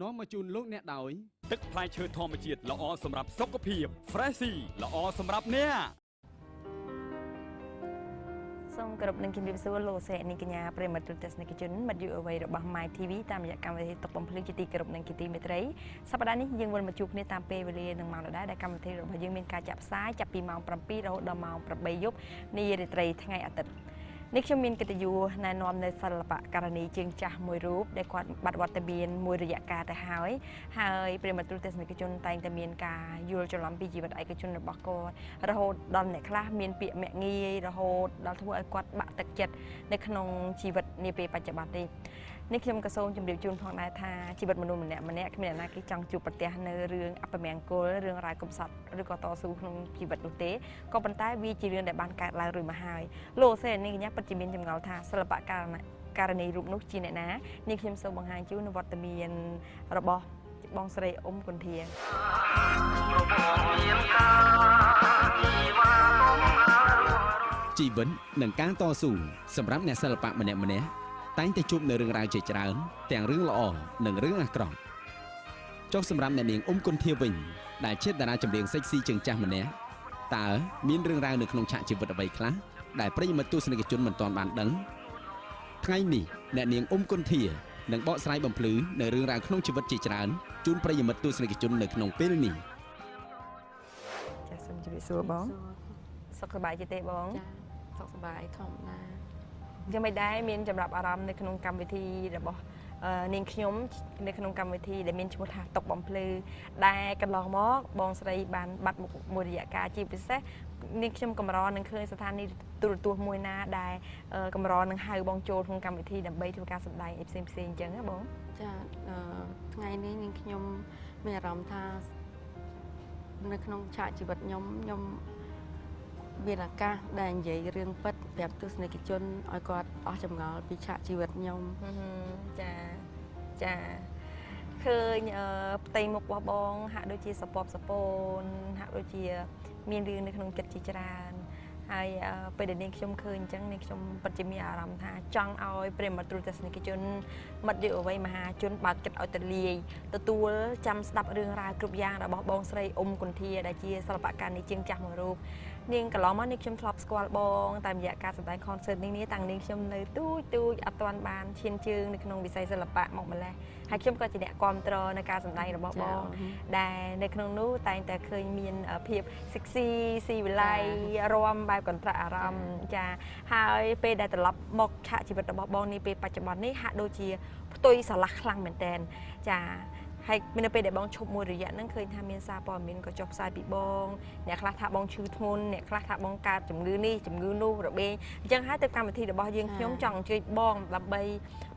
នាំមកជូនលោកអ្នកដោយ ទឹកផ្លែឈើធម្មជាតិល្អសម្រាប់សុខភាព Freshie ល្អសម្រាប់អ្នក សូមគោរពនឹងជម្រាបសួរលោកស្រីនាងកញ្ញាប្រិយមិត្តទស្សនិកជនមិត្តយុវវ័យរបស់ My TV តាមរយៈកម្មវិធីតុកបំភ្លឺជាទីគោរពនិងជាទីមេត្រីសប្តាហ៍នេះយើងវិលមកជួបគ្នាតាមពេលវេលានិងម៉ោងដដែលដែលកម្មវិធីរបស់យើងមានការចាក់ផ្សាយចាប់ពីម៉ោង7រហូតដល់ម៉ោង8យប់នារាត្រីថ្ងៃអាទិត្យនេះខ្ញុំមានកិត្តិយសណែនាំនៅសិល្បករនីជើងចាស់មួយរូបដែលគាត់បាត់វត្តមានមួយរយៈកាលទៅហើយហើយប្រិយមិត្តទស្សនិកជនតែងតែមានការយល់ច្រឡំពីជីវិតឯកជនរបស់គាត់រហូតដល់អ្នកខ្លះមានពាក្យមាក់ងាយរហូតដល់ធ្វើឲ្យគាត់បាក់ទឹកចិត្តនៅក្នុងជីវិតនាពេលបច្ចុប្បន្ននេះនេះខ្ញុំក៏សូមជម្រាបជូនផងដែរថាជីវិតមនុស្សម្នាក់ម្នាក់គ្មានអ្នកណាគេចង់ជួបប្រទះនៅរឿងអពមង្គលរឿងរ៉ាវកំសត់ឬក៏តស៊ូក្នុងជីវិតនោះទេក៏ប៉ុន្តែវាជារឿងដែលបានកើតឡើងរួចមកហើយលោកសេនាងកញ្ញាពិតជាមានចម្ងល់ថាសិល្បករនីរូបនោះជាអ្នកណានេះខ្ញុំសូមបង្ហាញជូននៅវត្តមានរបស់បងស្រីអ៊ុំគន្ធាជីវិតនិងការតស៊ូសម្រាប់អ្នកសិល្បៈម្នាក់ម្នាក់តែងតែជួបនៅរឿងរ៉ាវជាច្រើនទាំងរឿងល្អនិងរឿងអាក្រក់ចុះសម្រាប់អ្នកនាងអ៊ុំគន្ធាវិញដែលជាតារាចម្រៀងសិចស៊ីជើងចាស់ម្នាក់តើមានរឿងរ៉ាវនៅក្នុងឆាកជីវិតអ្វីខ្លះដែលប្រិយមិត្តទស្សនិកជនមិនទាន់បានដឹងថ្ងៃនេះអ្នកនាងអ៊ុំគន្ធានឹងបកស្រាយបំភ្លឺនៅរឿងរ៉ាវក្នុងជីវិតជាច្រើនជូនប្រិយមិត្តទស្សនិកជននៅក្នុងពេលនេះចាសសូមជម្រាបសួរបងសុខសប្បាយទេបងចាសុខសប្បាយធម្មតាយ៉ាងមិនដែរមានចំរាប់អារម្មណ៍នៅក្នុងកម្មវិធីរបស់នាងខ្ញុំនៅក្នុងកម្មវិធីដែលមានឈ្មោះថាតុកបំភ្លឺដែលកន្លងមកបងស្រីបានបាត់មុខមួយរយៈកាលជាពិសេសនាងខ្ញុំកម្រនឹងឃើញស្ថានីយ៍ទូរទស្សន៍មួយណាដែលកម្រនឹងហៅបងចូលក្នុងកម្មវិធីដើម្បីធ្វើការសម្ដែងអីផ្សេងផ្សេងអញ្ចឹងណាបងចាថ្ងៃនេះនាងខ្ញុំមានអារម្មណ៍ថានៅក្នុងឆាកជីវិតខ្ញុំមានឱកាសដែលនិយាយរឿងពិតប្រាប់ទស្សនិកជនឲ្យគាត់អស់ចម្ងល់ពីឆាកជីវិតខ្ញុំចាចាឃើញផ្ទៃមុខរបស់បងហាក់ដូចជាសពប់សពូនហាក់ដូចជាមានរឿងនៅក្នុងចិត្តជាច្រើនហើយពេលដែលនាងខ្ញុំឃើញអញ្ចឹងនាងខ្ញុំពិតជាមានអារម្មណ៍ថាចង់ឲ្យប្រិយមិត្តទស្សនិកជនមិត្តយុវវ័យមហាជនបើកចិត្តឲ្យទលាយទទួលចាំស្ដាប់រឿងរ៉ាវគ្រប់យ៉ាងរបស់បងស្រីអ៊ុំគន្ធាដែលជាសិល្បករនីជើងចាស់មួយរូបនាងកន្លងមកនាងខ្ញុំធ្លាប់ស្គាល់បងតាមរយៈការសម្ដែង concert នេះតាំងនាងខ្ញុំនៅទូចទូចអត់ទាន់បានឈានជើងនៅក្នុងវិស័យសិល្បៈមកម្លេះហើយខ្ញុំក៏ជាអ្នកគាំទ្រនៅការសម្ដែងរបស់បងដែលនៅក្នុងនោះតែងតែឃើញមានភាព sexy ស៊ីវិល័យរាំបែបកន្ត្រាក់អារម្មណ៍ចាហើយពេលដែលត្រឡប់មកឆាកជីវិតរបស់បងនេះពេលបច្ចុប្បន្ននេះហាក់ដូចជាផ្ទុយស្រឡះខ្លាំងមែនទែនចាហើយនៅពេលដែលបងឈប់មួយរយៈហ្នឹងឃើញថាមានសារព័ត៌មានក៏ចុះផ្សាយពីបងអ្នកខ្លះថាបងឈឺធ្ងន់អ្នកខ្លះថាបងកើតជំងឺនេះជំងឺនោះរបេងអញ្ចឹងហើយទៅកម្មវិធីរបស់យើងខ្ញុំចង់អញ្ជើញបងដើម្បី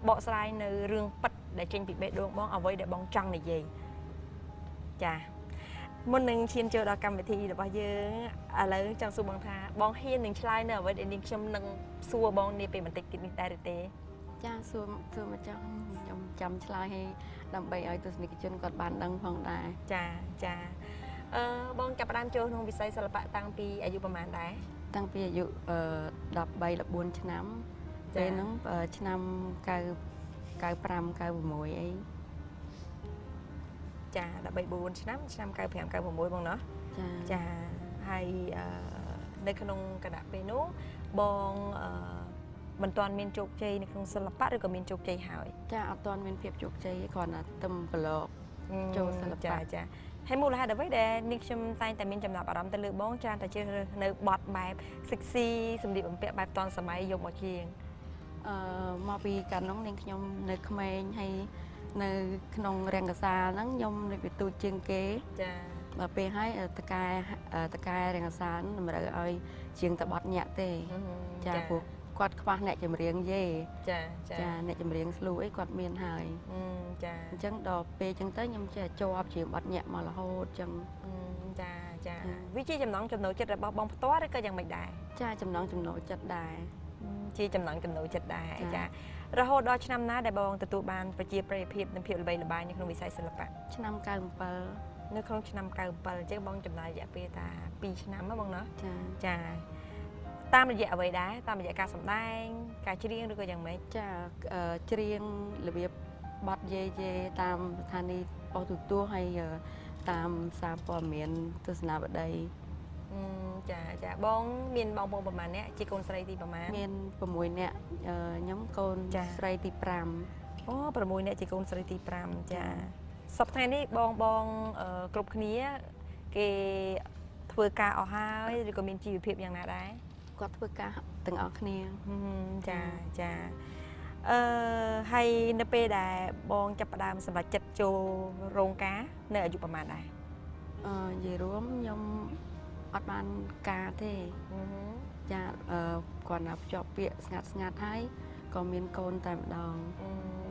បកស្រាយនៅរឿងពិតដែលចេញពីបេះដូងបងអ្វីដែលបងចង់និយាយចាមុននឹងឈានចូលដល់កម្មវិធីរបស់យើងឥឡូវចង់សួរបងថាបងហ៊ាននឹងឆ្លើយនៅអ្វីដែលនាងខ្ញុំនឹងសួរបងនាពេលបន្តិចទៀតនេះដែរឬទេចាសួរមកចង់ខ្ញុំចាំឆ្លើយឲ្យដើម្បីឲ្យទស្សនិកជនគាត់បានដឹងផងដែរចាចាបងចាប់ផ្ដើមចូលក្នុងវិស័យសិល្បៈតាំងពីអាយុប្រហែលដែរតាំងពីអាយុ13 14ឆ្នាំពេលហ្នឹងឆ្នាំ95 96អីចា13 4ឆ្នាំឆ្នាំ95 96បងណោះចាចាហើយនៅក្នុងគណៈពេលនោះបងមិនទាន់មានជោគជ័យនៅក្នុងសិល្បៈឬក៏មានជោគជ័យហើយចាអត់ទាន់មានភាពជោគជ័យគ្រាន់តែទឹមប្រឡកចូលសិល្បៈចាចាហើយមូលហេតុអ្វីដែលនាងខ្ញុំតែងតែមានចំណាប់អារម្មណ៍ទៅលើបងច្រើនតែជ្រើសរើសនៅបទបែប sexy សម្លៀកបំពាក់បែបទាន់សម័យយកមកជាងមកពីកាលនោះនាងខ្ញុំនៅក្មេងហើយនៅក្នុងរង្គសាលហ្នឹងខ្ញុំនៅពីទូចជាងគេចាដល់ពេលហើយតកែរង្គសាលតម្រូវឲ្យជាងតបត់ញាក់ទេចាព្រោះគាត់ខ្វះអ្នកចម្រៀងយេចាចាអ្នកចម្រៀងស្លូអីគាត់មានហើយចាអញ្ចឹងដល់ពេលអញ្ចឹងទៅខ្ញុំចេះជាប់ជាងបត់ញាក់មករហូតអញ្ចឹងចាចាវាជាចំណងចំណូលចិត្តរបស់បងផ្ទាល់ឬក៏យ៉ាងម៉េចដែរចាចំណងចំណូលចិត្តដែរជាចំណងចំណូលចិត្តដែរចារហូតដល់ឆ្នាំណាដែលបងទទួលបានប្រជាប្រិយភាពនិងភាពល្បីល្បាញនៅក្នុងវិស័យសិល្បៈឆ្នាំ97នៅក្នុងឆ្នាំ97អញ្ចឹងបងចំណាយរយៈពេលតា2ឆ្នាំហ៎បងណោះចាចាតាមរយៈអ្វីដែរតាមរយៈការសម្ដែងការច្រៀងឬក៏យ៉ាងម៉េចចាច្រៀងរបៀប បទយេយេតាមស្ថានីយ៍ប៉ុស្តិ៍ទូរទស្សន៍ហើយតាមសារព័ត៌មានទស្សនាវដ្តីចាចាបងមានបងប្អូនប្រហែលអ្នកជាកូនស្រីទីប្រហែលមាន6នាក់ខ្ញុំកូនស្រីទី5អូ6នាក់ជាកូនស្រីទី5ចាសប្តាហ៍នេះបងបងគ្រប់គ្នាគេធ្វើការអស់ហើយឬក៏មានជីវភាពយ៉ាងណាដែរគាត់ធ្វើការទាំងអស់គ្នាចាចាហើយនៅពេលដែលបងចាប់ផ្ដើមសម្រេចចិត្តចូលរោងការនៅអាយុប្រហែលដែរនិយាយរួមខ្ញុំអត់បានការទេចាគាត់ណាភ្ជាប់ពាក្យស្ងាត់ស្ងាត់ហើយក៏មានកូនតែម្ដង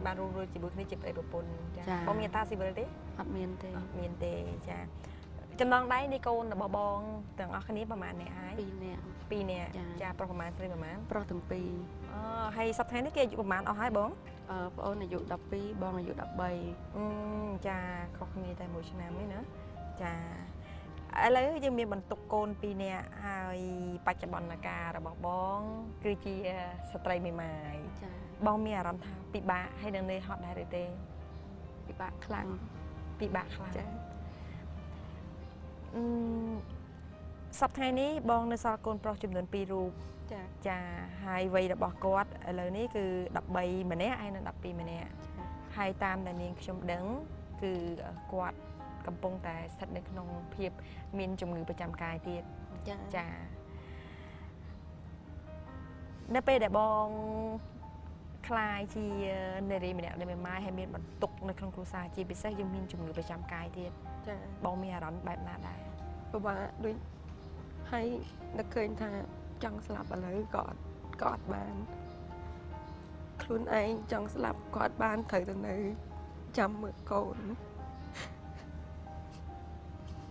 បានរួមរស់ជាមួយគ្នាជាប្តីប្រពន្ធចាបងមានតាស៊ីវិលទេអត់មានទេអត់មានទេចាចំណងដៃនៃកូនរបស់បងទាំងអស់គ្នាប្រហែលអ្នកហើយ2នាក់2នាក់ចាប្រុសប្រហែលស្រីប្រហែលប្រុសទាំងពីរអូហើយសប្តាហ៍នេះគេអាយុប្រហែលអស់ហើយបងប្អូនអាយុ12បងអាយុ13ចាខុសគ្នាតែ1ឆ្នាំទេណាចាឥឡូវយើងមានបន្ទុកកូន2នាក់ហើយបច្ចុប្បន្នកាលរបស់បងគឺជាស្ត្រីមេម៉ាយចាបងមានអារម្មណ៍ថាពិបាកហើយនឹងនឿយហត់ដែរឬទេពិបាកខ្លាំងពិបាកខ្លាំងចាសប្តាហ៍នេះបងនៅសល់កូនប្រុសចំនួន2រូបចាចាហើយវ័យរបស់គាត់ឥឡូវនេះគឺ13ម្នាក់ហើយនិង12ម្នាក់ហើយតាមដែលនាងខ្ញុំដឹងគឺគាត់កំពុងតែស្ថិតនៅក្នុងភាពមានជំងឺប្រចាំកាយទៀតចាចានៅពេលដែលបងក្លាយជានារីម្នាក់ដែលមេម៉ាយហើយមានបន្ទុកនៅក្នុងគ្រួសារជាពិសេសយើងមានជំងឺប្រចាំកាយទៀតចាបងមានអារម្មណ៍បែបណាដែរពិបាកដូចហើយនឹកឃើញថាចង់ស្លាប់ឥឡូវក៏អត់បានខ្លួនឯងចង់ស្លាប់ក៏អត់បានត្រូវទៅនៅចាំមើលកូន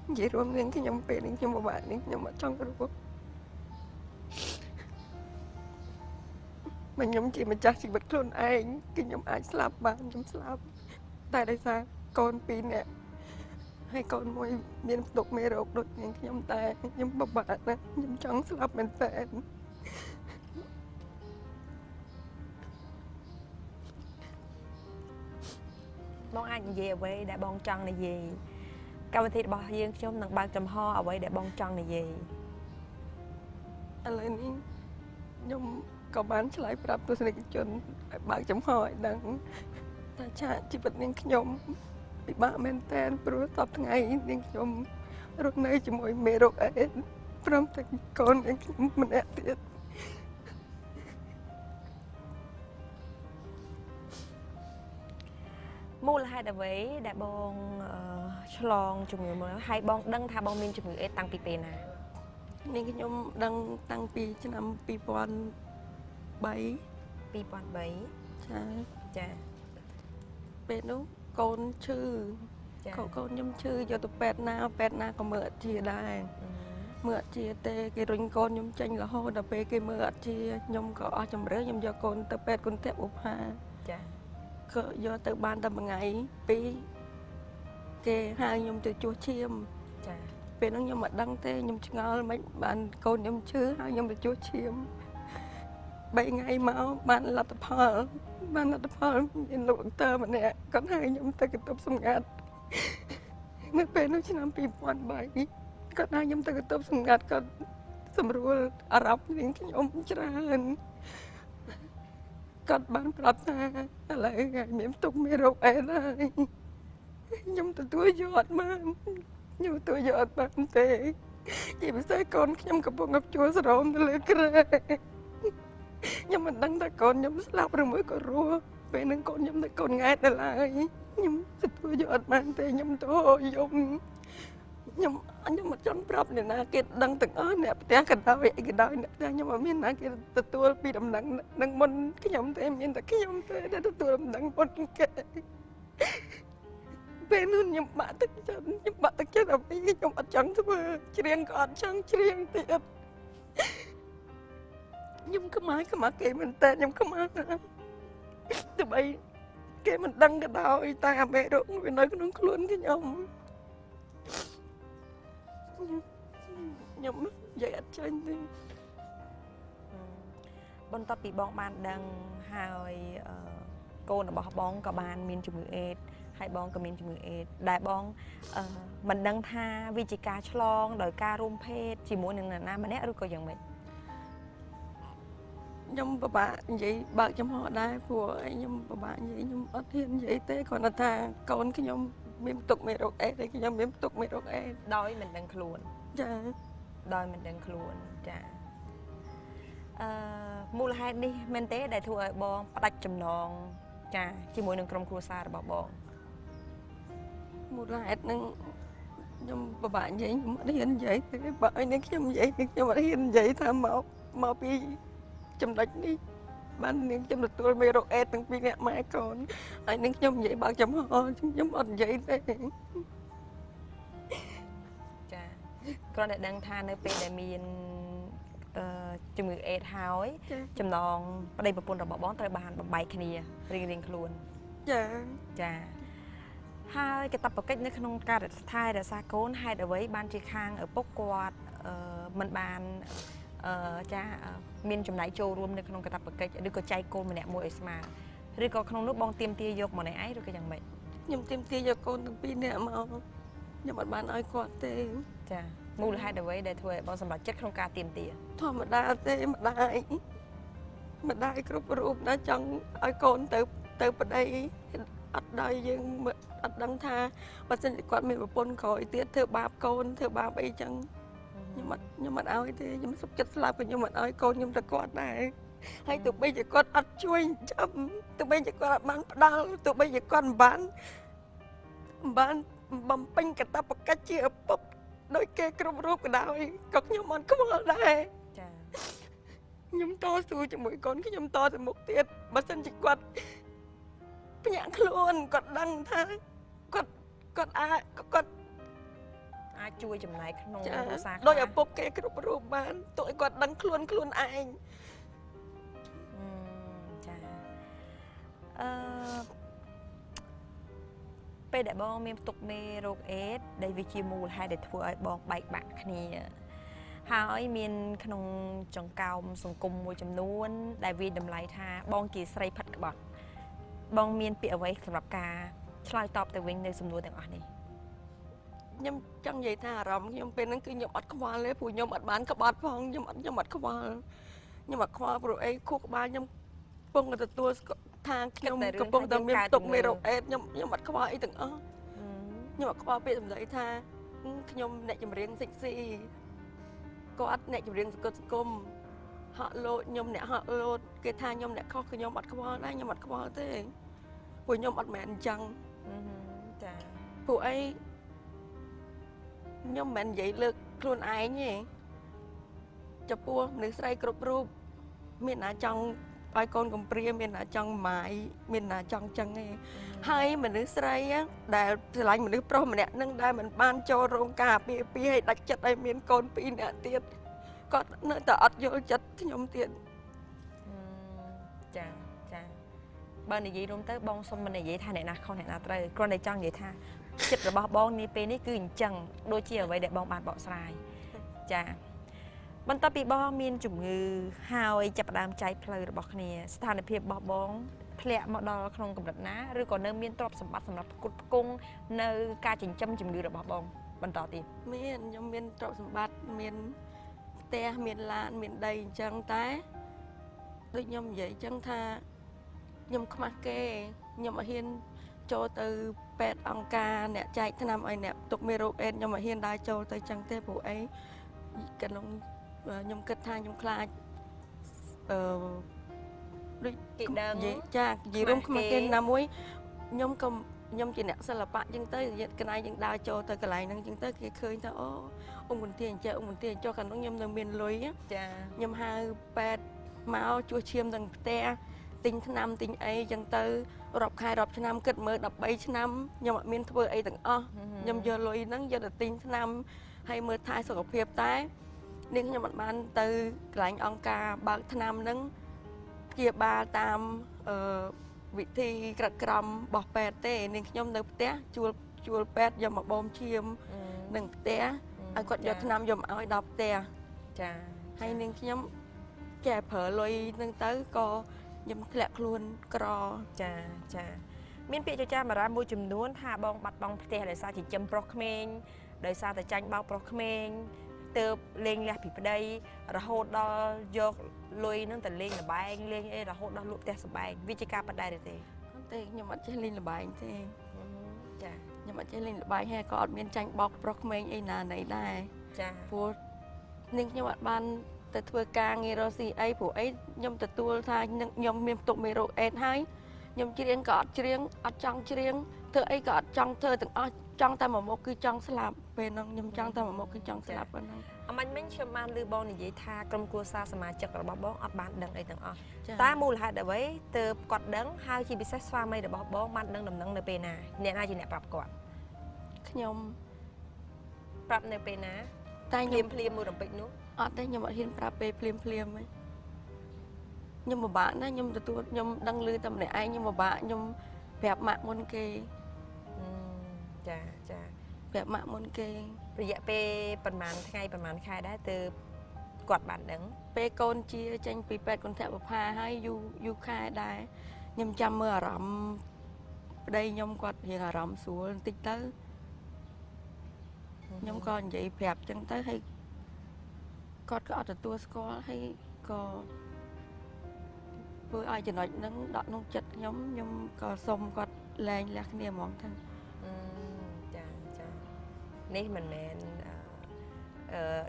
និយាយរួមនឹងខ្ញុំពេលនេះខ្ញុំពិបាកនេះខ្ញុំអត់ចង់រស់មកខ្ញុំជាម្ចាស់ជីវិតខ្លួនឯងគឺខ្ញុំអាចស្លាប់បានខ្ញុំស្លាប់តែដោយសារកូន2នាក់ហើយកូនមួយមានផ្ទុកមេរោគដូចនាងខ្ញុំតែខ្ញុំពិបាកណាស់ខ្ញុំចង់ស្លាប់មែនតើបងអាចនិយាយអ្វីដែលបងចង់និយាយកម្មវិធីរបស់យើងខ្ញុំនឹងបើកចំហអ្វីដែលបងចង់និយាយឥឡូវនេះខ្ញុំក៏បានឆ្លើយប្រាប់ទស្សនិកជនឲ្យបើកចំហឲ្យដឹងថាឆាកជីវិតនាងខ្ញុំពិបាកមែនទែនព្រោះសប្តាហ៍ថ្ងៃនាងខ្ញុំរស់នៅជាមួយមេរោគអេដព្រមទាំងកូននាងខ្ញុំម្នាក់ទៀតមូលហេតុអ្វីដែលបងឆ្លងជំងឺមកហើយបងដឹងថាបងមានជំងឺអេដតាំងពីពេលណានាងខ្ញុំដឹងតាំងពីឆ្នាំ2003 2003ចាចាពេលនោះកូនឈឺកូនខ្ញុំឈឺយកទៅពេទ្យណាពេទ្យណាក៏មើលអត់ជាដែរមើលអត់ជាទេគេរុញកូនខ្ញុំចេញរហូតដល់ពេលគេមើលអត់ជាខ្ញុំក៏អស់ជម្រើសខ្ញុំយកកូនទៅពេទ្យគុណធបុប្ផាចាក៏យកទៅបានតែមួយថ្ងៃពីរគេហៅខ្ញុំទៅជួសឈាមចាពេលហ្នឹងខ្ញុំមិនដឹងទេខ្ញុំឆ្ងល់មិនបានកូនខ្ញុំឈឺហើយខ្ញុំទៅជួសឈាម3ថ្ងៃមកបានលទ្ធផលមានលោកដុកទ័រម្នាក់គាត់ហៅខ្ញុំទៅកន្ទប់សម្ងាត់នៅពេលនោះឆ្នាំ2003គាត់ហៅខ្ញុំទៅកន្ទប់សម្ងាត់គាត់សម្រួលអារម្មណ៍នាងខ្ញុំច្រើនគាត់បានប្រាប់ថាឥឡូវហើយមានផ្ទុកមេរោគអេដហើយខ្ញុំទទួលយកអត់បានខ្ញុំទទួលយកអត់បានទេជាពិសេសកូនខ្ញុំកំពុងជួលស្រោមនៅលើគ្រែខ្ញុំមិនដឹងថាកូនខ្ញុំស្លាប់ឬមួយក៏រស់ពេលហ្នឹងកូនខ្ញុំនៅកូនង៉ែតដល់ហើយខ្ញុំទទួលយកអត់បានទេខ្ញុំទៅយំខ្ញុំអត់ចង់ប្រាប់អ្នកណាគេដឹងទាំងអស់អ្នកផ្ទះក៏ដោយអីក៏ដោយអ្នកផ្ទះខ្ញុំអត់មានណាគេទទួលពីដំណឹងនឹងមុនខ្ញុំទេមានតែខ្ញុំទេដែលទទួលដំណឹងមុនគេពេលនោះខ្ញុំបាក់ទឹកចិត្តខ្ញុំបាក់ទឹកចិត្តអ្វីខ្ញុំអត់ចង់ធ្វើច្រៀងក៏អត់ចង់ច្រៀងទៀតខ្ញុំខ្មាស់គេមែនតើខ្ញុំខ្មាស់ណាស់ទោះបីគេមិនដឹងក៏ដោយតែអាមេរោគវានៅក្នុងខ្លួនខ្ញុំខ្ញុំនិយាយអត់ចាញ់ទេបន្ទាប់ពីបងបានដឹងហើយ កូនរបស់បងក៏បានមានជំងឺអេដហើយបងក៏មានជំងឺអេដដែលបងមិនដឹងថាវាជាការឆ្លងដោយការរួមភេទជាមួយនឹងនរណាម្នាក់ឬក៏យ៉ាងម៉េចខ្ញុំពិបាកនិយាយបើកចំហដែរព្រោះខ្ញុំពិបាកនិយាយខ្ញុំអត់ហ៊ាននិយាយទេគ្រាន់តែថាកូនខ្ញុំមានផ្ទុកមេរោគអេដហើយខ្ញុំមានផ្ទុកមេរោគអេដដោយមិនដឹងខ្លួនចាដោយមិនដឹងខ្លួនចាមូលហេតុនេះមែនទេដែលធ្វើឲ្យបងផ្ដាច់ចំណងចាជាមួយនឹងក្រុមគ្រួសាររបស់បងមូលហេតុនឹងខ្ញុំពិបាកនិយាយខ្ញុំអត់ហ៊ាននិយាយទេបើឲ្យនាងខ្ញុំនិយាយនាងខ្ញុំអត់ហ៊ាននិយាយថាមកពីចំណុចនេះបាននាងខ្ញុំទទួលមេរោគអេដទាំងពីរអ្នកម៉ែកូនហើយនាងខ្ញុំនិយាយបើកចំហខ្ញុំអត់និយាយទេចាគ្រាន់តែដឹងថានៅពេលដែលមានជំងឺអេដហើយចំណងប្តីប្រពន្ធរបស់បងត្រូវបានបំបែកគ្នារៀងៗខ្លួនចាចាហើយកាតព្វកិច្ចនៅក្នុងការថែរក្សាកូនហេតុអ្វីបានជាខាងឪពុកគាត់មិនបានចាមានចំណែកចូលរួមនៅក្នុងកាតព្វកិច្ចឬក៏ចែកកូនម្នាក់មួយឲ្យស្មើឬក៏ក្នុងនោះបងទាមទារយកម្នាក់ឯងឬក៏យ៉ាងម៉េចខ្ញុំទាមទារយកកូនទាំងពីរនាក់មកខ្ញុំអត់បានឲ្យគាត់ទេចាមូលហេតុអ្វីដែលធ្វើឲ្យបងសម្រេចចិត្តក្នុងការទាមទារធម្មតាទេម្ដាយគ្រប់រូបណាចង់ឲ្យកូនទៅប្តីអត់ដល់យើងអត់ដឹងថាបើសិនជាគាត់មានប្រពន្ធក្រោយទៀតធ្វើបាបកូនធ្វើបាបអីចឹងខ្ញុំអត់ឲ្យទេខ្ញុំសុខចិត្តស្លាប់ក៏ខ្ញុំអត់ឲ្យកូនខ្ញុំទៅគាត់ដែរហើយទោះបីជាគាត់អត់ជួយចាំទោះបីជាគាត់អត់បានផ្ដល់ទោះបីជាគាត់មិនបានបំពេញកាតព្វកិច្ចជាឪពុកដោយគេគ្រប់រូបក៏ដោយក៏ខ្ញុំអត់ខ្វល់ដែរចាខ្ញុំតស៊ូជាមួយកូនខ្ញុំតទៅមុខទៀតបើសិនជាគាត់ភ្ញាក់ខ្លួនគាត់ដឹងថាគាត់អាចជួយចំណែកក្នុងគ្រួសារដោយឪពុកគេគ្រប់រូបបានទោះឲ្យគាត់ដឹងខ្លួនខ្លួនឯងចាពេលដែលបងមានផ្ទុកមេរោគអេដដែលវាជាមូលហេតុដែលធ្វើឲ្យបងបែកបាក់គ្នាហើយមានក្នុងចង្កោមសង្គមមួយចំនួនដែលវាតម្លៃថាបងជាស្រីផិតក្បត់បងមានពាក្យអ្វីសម្រាប់ការឆ្លើយតបទៅវិញនៅសំណួរទាំងអស់នេះខ្ញុំចង់និយាយថាអារម្មណ៍ខ្ញុំពេលហ្នឹងគឺខ្ញុំអត់ខ្វល់ទេព្រោះខ្ញុំអត់បានក្បត់ផងខ្ញុំអត់ខ្វល់ខ្ញុំអត់ខ្វល់ព្រោះអីខួរក្បាលខ្ញុំកំពុងតែទទួលថាខ្ញុំកំពុងតែមានផ្ទុកមេរោគអេដខ្ញុំអត់ខ្វល់អីទាំងអស់ខ្ញុំអត់ខ្វល់ពាក្យសម្ដីថាខ្ញុំអ្នកចម្រៀងសិចស៊ីគាត់អ្នកចម្រៀងសង្គមសង្គមហក់លោតខ្ញុំអ្នកហក់លោតគេថាខ្ញុំអ្នកខុសខ្ញុំអត់ខ្វល់ដែរខ្ញុំអត់ខ្វល់ទេព្រោះខ្ញុំអត់មែនអញ្ចឹងចាព្រោះអីខ្ញុំមិនមែននិយាយលើកខ្លួនឯងទេចំពោះមនុស្សស្រីគ្រប់រូបមានណាចង់ឲ្យកូនកំព្រាមានណាចង់ម៉ាយមានណាចង់ចឹងទេហើយមនុស្សស្រីដែលស្រឡាញ់មនុស្សប្រុសម្នាក់នឹងដែលមិនបានចូលរោងការអាពាហ៍ពិពាហ៍ឲ្យដាច់ចិត្តឲ្យមានកូនពីរនាក់ទៀតគាត់នៅតែអត់យល់ចិត្តខ្ញុំទៀតចាចាបើនិយាយរួមទៅបងសុំមិននិយាយថាអ្នកណាខុសអ្នកណាត្រូវគ្រាន់តែចង់និយាយថាចិត្តរបស់បងនាពេលនេះគឺអញ្ចឹងដូចជាអ្វីដែលបងបានបកស្រាយចាបន្ទាប់ពីបងមានជំងឺហើយចាប់ផ្ដើមចែកផ្លូវរបស់គ្នាស្ថានភាពរបស់បងធ្លាក់មកដល់ក្នុងកម្រិតណាឬក៏នៅមានទ្រព្យសម្បត្តិសម្រាប់ផ្គត់ផ្គង់នៅការចិញ្ចឹមជំងឺរបស់បងបន្តទៀតមានខ្ញុំមានទ្រព្យសម្បត្តិមានផ្ទះមានឡានមានដីអញ្ចឹងតែដូចខ្ញុំនិយាយអញ្ចឹងថាខ្ញុំខ្មាស់គេខ្ញុំអត់ហ៊ានចូលទៅពេទ្យអង្គការអ្នកចែកថ្នាំឲ្យអ្នកទុកមេរោគអេដខ្ញុំអត់ហ៊ានដើរចូលទៅចឹងទេព្រោះអីកន្លងខ្ញុំគិតថាខ្ញុំខ្លាចដូចគេដឹងចានិយាយរួមខ្មាស់គេណាមួយខ្ញុំក៏ខ្ញុំជាអ្នកសិល្បៈចឹងទៅកន្លែងយើងដើរចូលទៅកន្លែងហ្នឹងចឹងទៅគេឃើញថាអូអង្គមន្ទីរអញ្ចេះអង្គមន្ទីរអញ្ចោះកាលនោះខ្ញុំនៅមានលុយចាខ្ញុំហៅពេទ្យមកជួសឈាមទាំងផ្ទះទិញថ្នាំទិញអីចឹងទៅរាប់ខែរាប់ឆ្នាំគិតមើល13ឆ្នាំខ្ញុំអត់មានធ្វើអីទាំងអស់ខ្ញុំយកលុយហ្នឹងយកទៅទិញថ្នាំហើយមើលថែសុខភាពតែនាងខ្ញុំអត់បានទៅកន្លែងអង្គការបើកថ្នាំហ្នឹងព្យាបាលតាមវិធីក្រិតក្រមរបស់ពេទ្យទេនាងខ្ញុំនៅផ្ទះជួលពេទ្យយកមកបូមឈាមនឹងផ្ទះឲ្យគាត់យកថ្នាំយកមកឲ្យដល់ផ្ទះចាហើយនាងខ្ញុំចេះប្រើលុយហ្នឹងទៅក៏ ខ្ញុំធ្លាក់ខ្លួនក្រចាចាមានពាក្យចចាមអារាមមួយចំនួនថាបងបាត់បង់ផ្ទះដោយសារចិញ្ចឹមប្រុសក្មេងដោយសារតែចាញ់បោកប្រុសក្មេងទើបលេងលះពីប្តីរហូតដល់យកលុយនឹងទៅលេងល្បែងលេងអីរហូតដល់លក់ផ្ទះសម្បែងវាជាការប៉ັດដែរទេទេខ្ញុំអត់ចេះលេងល្បែងទេចាខ្ញុំអត់ចេះលេងល្បែងហើយក៏អត់មានចាញ់បោកប្រុសក្មេងអីណាណីដែរចាព្រោះនាងខ្ញុំអត់បានទៅធ្វើការងាររកស៊ីអីព្រោះអីខ្ញុំទទួលថាខ្ញុំមានផ្ទុកមេរោគអេដហើយខ្ញុំច្រៀងក៏អត់ច្រៀងអត់ចង់ច្រៀងធ្វើអីក៏អត់ចង់ធ្វើទាំងអស់ចង់តែមួយមុខគឺចង់ស្លាប់ពេលហ្នឹងខ្ញុំចង់តែមួយមុខគឺចង់ស្លាប់ប៉ុណ្ណឹងអមាញ់មិញខ្ញុំបានឮបងនិយាយថាក្រុមគ្រួសារសមាជិករបស់បងអត់បានដឹងអីទាំងអស់តើមូលហេតុអ្វីទើបគាត់ដឹងហើយជាពិសេសស្វាមីរបស់បងបានដឹងដំណឹងនៅពេលណាអ្នកណាជាអ្នកប្រាប់គាត់ខ្ញុំប្រាប់នៅពេលណាតែខ្ញុំភ្លាមមួយរំពេចនោះអត់ទេខ្ញុំអត់ហ៊ានប្រាប់ពេលភ្លាមភ្លាមទេខ្ញុំពិបាកណាស់ខ្ញុំទទួលខ្ញុំដឹងឮតែម្នាក់ឯងខ្ញុំពិបាកខ្ញុំប្រាប់ម៉ាក់មុនគេចាចាប្រាប់ម៉ាក់មុនគេរយៈពេលប្រហែលថ្ងៃប្រហែលខែដែរទើបគាត់បានដឹងពេលកូនជាចេញពីពេទ្យគន្ធបុប្ផាហើយយូរយូរខែដែរខ្ញុំចាំមើលអារម្មណ៍ប្តីខ្ញុំគាត់រៀងអារម្មណ៍ស្រួលបន្តិចទៅខ្ញុំក៏និយាយប្រាប់ចឹងទៅហើយគាត់ក៏អត់ទទួលស្គាល់ហើយក៏ធ្វើឲ្យចំណុចហ្នឹងដកក្នុងចិត្តខ្ញុំខ្ញុំក៏សុំគាត់លែងលះគ្នាហ្មងទៅចាចានេះមិនមែន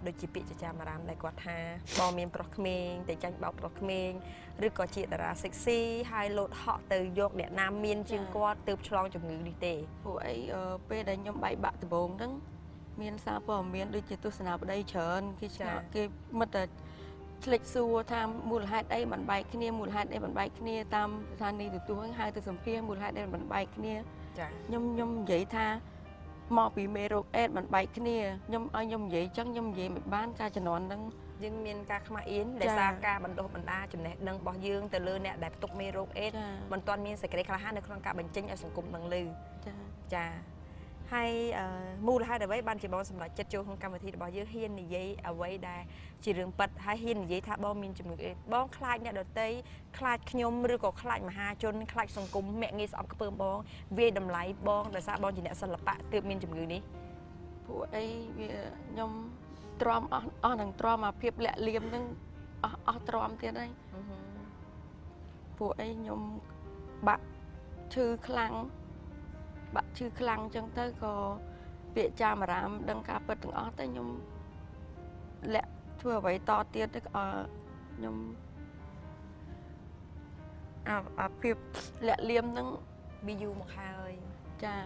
ដូចជាពាក្យចចាមអារាមដែលគាត់ថាបងមានប្រុសក្មេងតែចាញ់បោកប្រុសក្មេងឬក៏ជាតារាសិចស៊ីហើយលោតហក់ទៅយកអ្នកណាមានជាងគាត់ទើបឆ្លងជំងឺនេះទេព្រោះអីពេលដែលខ្ញុំបែកបាក់ដំបូងហ្នឹងមានសារព័ត៌មានដូចជាទស្សនាបតីច្រើនគេឆ្ងល់គេមិនតែឆ្លិចសួរថាមូលហេតុអីមិនបែកគ្នាមូលហេតុអីមិនបែកគ្នាតាមស្ថានីយ៍ទទួលហៅទៅសម្ភាសមូលហេតុអីមិនបែកគ្នាចាខ្ញុំនិយាយថាមកពីមេរោគអេដមិនបែកគ្នាខ្ញុំឲ្យខ្ញុំនិយាយចឹងខ្ញុំនិយាយមិនបានការជំនាន់ហ្នឹងយើងមានការខ្មាស់អៀនដោយសារការបណ្ដុះបណ្ដាលចំណេះដឹងរបស់យើងទៅលើអ្នកដែលផ្ទុកមេរោគអេដមិនទាន់មានសេចក្តីក្លាហាននៅក្នុងការបញ្ចេញឲ្យសង្គមដឹងឮចាចាហើយមូលហេតុអ្វីបានជាបងសម្រេចចិត្តចូលក្នុងកម្មវិធីរបស់យើងហ៊ាននិយាយអ្វីដែលជារឿងពិតហើយហ៊ាននិយាយថាបងមានជំងឺអេដបងខ្លាចអ្នកដទៃខ្លាចខ្ញុំឬក៏ខ្លាចមហាជនខ្លាចសង្គមមាក់ងាយស្អប់ខ្ពើមបងវាយតម្លៃបងដោយសារបងជាអ្នកសិល្បៈទើបមានជំងឺនេះព្រោះអីវាខ្ញុំទ្រាំអស់នឹងទ្រាំអាភាពលាក់លៀមនឹងអស់ទ្រាំទៀតហើយព្រោះអីខ្ញុំបាក់ឈឺខ្លាំងបាក់ឈឺខ្លាំងអញ្ចឹងទៅក៏ពាក្យចាមអារាមដឹងការពិតទាំងអស់ទៅខ្ញុំលាក់ធ្វើអ្វីតទៀតទៅខ្ញុំអាភាពលាក់លៀមហ្នឹងវាយូរមកហើយចា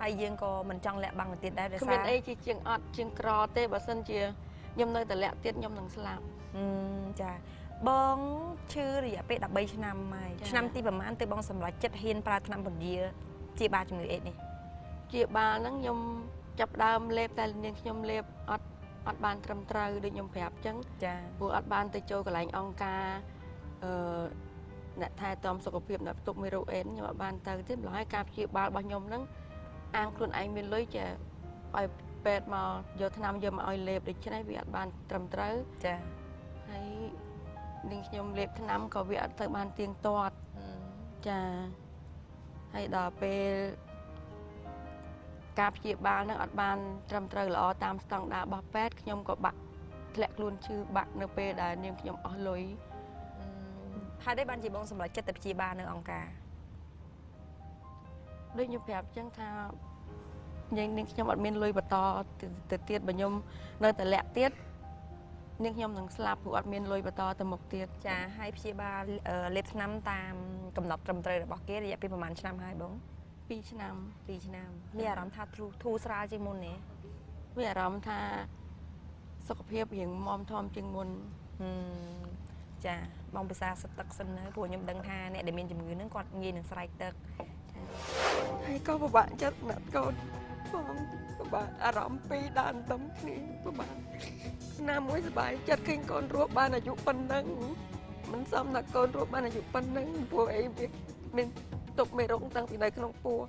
ហើយយើងក៏មិនចង់លាក់បាំងទៅទៀតដែរដោយសារគ្មានអីជាជាងអត់ជាងក្រទេបើសិនជាខ្ញុំនៅតែលាក់ទៀតខ្ញុំនឹងស្លាប់ចាបងឈឺរយៈពេល13ឆ្នាំហើយឆ្នាំទីប្រហែលទៅបងសម្រេចចិត្តហ៊ានប្រើថ្នាំពន្យាជាបាលជំងឺអេដនេះជាបាលហ្នឹងខ្ញុំចាប់ដើមលេបតែនាងខ្ញុំលេបអត់បានត្រឹមត្រូវដូចខ្ញុំប្រាប់អញ្ចឹងចាព្រោះអត់បានទៅចូលកន្លែងអង្គការអ្នកថែទាំសុខភាពអ្នកផ្ទុកមេរោគអេដខ្ញុំអត់បានទៅទេម្ល៉េះហើយការព្យាបាលរបស់ខ្ញុំហ្នឹងអាងខ្លួនឯងមានលុយចេះឲ្យពេទ្យមកយកថ្នាំយកមកឲ្យលេបដូច្នេះវាអត់បានត្រឹមត្រូវចាហើយនាងខ្ញុំលេបថ្នាំក៏វាអត់ទៅបានទៀងទាត់ចាហើយដល់ពេលការព្យាបាលនឹងអត់បានត្រឹមត្រូវល្អតាមស្តង់ដាររបស់ពេទ្យខ្ញុំក៏បាក់ធ្លាក់ខ្លួនឈឺបាក់នៅពេលដែលនាងខ្ញុំអស់លុយហើយได้បានជាបងសម្រេចចិត្តទៅព្យាបាលនៅអង្គការដូចខ្ញុំប្រាប់អញ្ចឹងថានាងខ្ញុំអត់មានលុយបន្តទៅទៀតបើខ្ញុំនៅតែលាក់ទៀតនាងខ្ញុំនឹងស្លាប់ព្រោះអត់មានលុយបន្តទៅមុខទៀតចាហើយព្យាបាលលេបថ្នាំតាមកំណត់ត្រឹមត្រូវរបស់គេរយៈពេលប្រហែលឆ្នាំហើយបង2ឆ្នាំ2ឆ្នាំមានអារម្មណ៍ថាធូរស្រាលជាងមុនទេមានអារម្មណ៍ថាសុខភាពរៀងមាំធំជាងមុនចាបងពិសាសិតទឹកសិនហើយព្រោះខ្ញុំដឹងថាអ្នកដែលមានជំងឺហ្នឹងគាត់ងាយនឹងស្រែកទឹកហើយក៏ពិបាកចិត្តណាស់កូនបងពិបាកអារម្មណ៍ពីរដើមតំគ្នាពិបាកណាមួយសប្បាយចិត្តឃើញកូនរស់បានអាយុប៉ុណ្ណឹងមិនសមណាកូនរស់បានអាយុប៉ុណ្ណឹងព្រោះអីវាមានទុកមេរោគតាំងពីនៅក្នុងពោះ